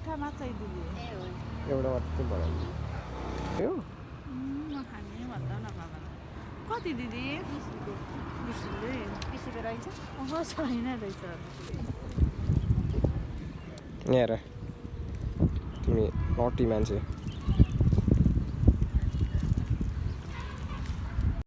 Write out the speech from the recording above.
एउटा मात्रै दिदी एउटा मात्रै बनाउनु यो नखाने भन्दा न बाबालाई कति दिदी 20 रुपियाँ रहेछ छैन रहेछ यहाँ हेर तिमी लटी मान्छे